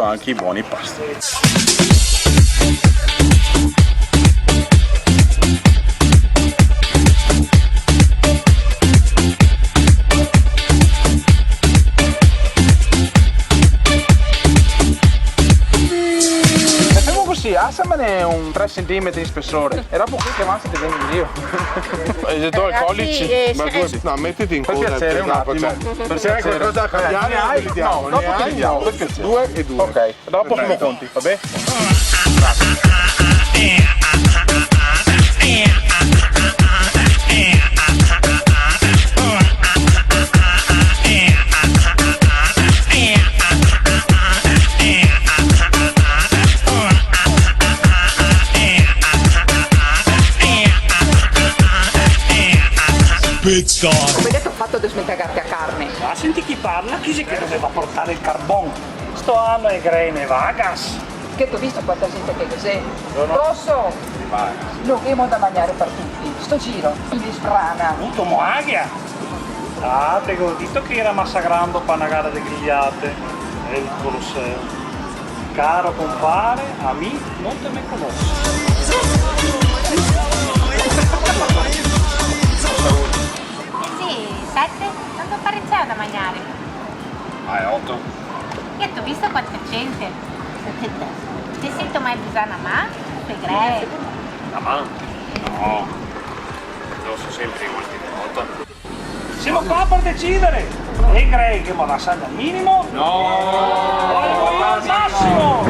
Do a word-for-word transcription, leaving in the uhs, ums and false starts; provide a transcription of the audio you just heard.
Anche i boni pasti. E femo cusì, asamene un tre centimetri de spesore. E dopo qui che avanza te vegno in giro. E se tu alcolici? Ragazzi, eh, ma se- due, no, metiti in coda. Per piacere, un attimo. Per piacere. Se hai qualcosa da cambiare, ne hai? No, dopo ti dico, per piacere. Due e due. Ok, dopo femo conti, va ben? Pizza. Come te ga fato a desmentegarte a carne? Ma senti chi parla, chi xe che doveva portare el carbon? Sto ano e grene vagas. Che te ga visto quanta gente che ghe xe? Buongiorno. Rosso! Vagas. No ghemo da magnare par tuti. Sto giro, in sbrana. Vuto mo aghia? Ah, te go dito che iera masa grando pa na gara de grigliate, el Colosseo. Caro compare, a mi no te me conosi. Eh sì, sete? Tanto parecià da magnare. Ah, xe oto. Ti ga visto quanta gente? Te sito mai bisogno na man? Te grei? Na man? No. Lo so sempre i ultimi volta. Semo qua par decidere. E grei che mo la sa al minimo? No! O el voio al masimo?